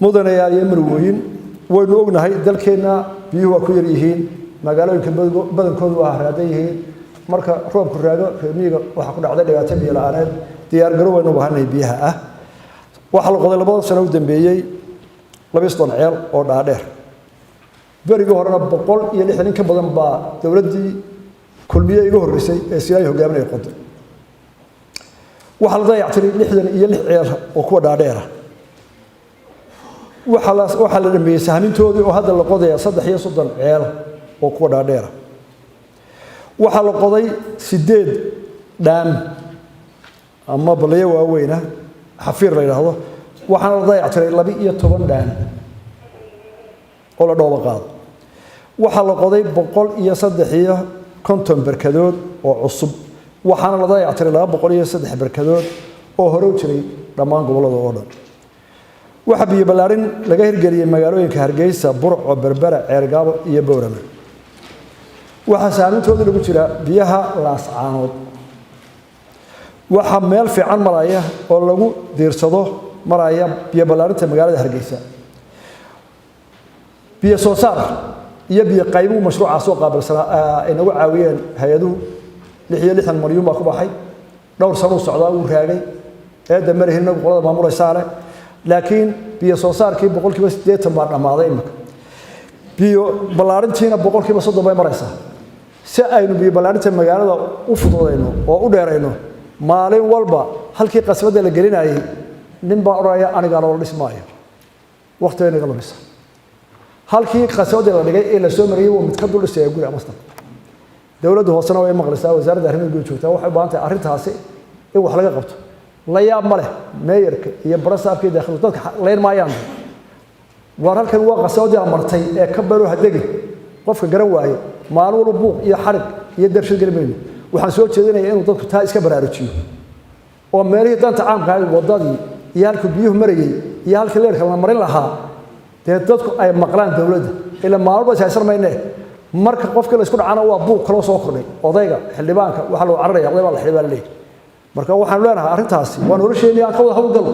Mudanayaal iyo marwooyin, waynu ognahay dalkeenna biyuhu waa ku yar yihiin, magaalooyinka badankoodu waa haraadan yihiin. Marka roobku raago, reer miyiga waxaa ku dhacday dhibaato biyo la-aaneed. Diyaargarow waynu u baahannahay biyaha ah. Waxaa la qoday 2da sano u dambeeyey 32 ceel oo dhaadheer. Berigii horena 160 in ka badan baa dowladdii Kulmiye iga horreysay ee Silaayi hogaaminaya qoday. Waxaa la dayactiray 66 ceel oo kuwa dhaadheera. Waxaa la dhameeyey sahmintoodii oo hadda la qodaya 33 ceel oo kuwa dhaadheera. Waxaa la qoday 8 dam ama balayo waaweyna, xafiir la yidhaahdo. Waxaana la dayactiray 12 dam oo la dhoobo qaado. Waxaa la qoday 153 berkadood oo cusub, waxaana la dayactiray 203 berkadood oo hore u jiray dhammaan gobollada oo dhan. Waxaa biyo ballaarin laga hirgeliyey magaalooyinka Hargeysa, Burco, Berbera, Ceergaabo iyo Bowrame. Waxaa saamintoodii lagu jiraa biyaha Laascaanood. Waxaa meel fiican maraya oo lagu diirsado maraya biyo ballaarinta magaalada Hargeysa. Biyo soo saar iyo biyo qaybuhu mashruucaas oo qaabilsanaa ay nagu caawiyeen hay-aduhu, 66 malyuun baa ku baxay. Dhowr sanuu socdaa, wuu raagay. Eedda malihin inagu, qolada maamulaysaa leh, laakiin biyo soo saarkii 80% baa dhammaaday imika. Biyo ballaarintiina 30% bay maraysaa. Si aynu biyo ballaarinta magaalada u fududayno oo u dheerayno, maalin walba halkii qasbadda la gelinayay nin baa odhanaya anigaa loola dhis maayo, waqti bay naga lumisa. Halkii qasbadii la dhigay ee la soo mariyey wuu mid ka dul dhisaya guri amastan. Dowladda hoosena way maqlaysaa, wasaaradda arrimaha guud joogtaa. Waxay u baahan tahay arrintaasi in wax laga qabto. La yaab ma leh meeyarka iyo barasaabka iyo daakhil dadka leyn maayaan. Waar halkan waa qasabadii aan martay ee ka baro hadegi qofka garan waaye. Maalin walba buuq iyo xarig iyo darshad geli mayno. Waxaan soo jeedinayaa inuu dadku taa iska baraarujiyo oo meelihii danta caamka ahayd, waddadii iyo halkuu biyuhu marayey iyo halkii leerka la marin lahaa, dee dadku ay maqlaan dowladda. Ila maalin walba is haysan maynee. Marka qofkii la isku dhacana waa buuq kaloo soo kordhay. Odayga xildhibaanka waxaa loo cararaya oday baa la xildhibaan leeyahy. Marka waxaanu leenahay arrintaasi waa nolosheenii, aan ka wada howlgallo.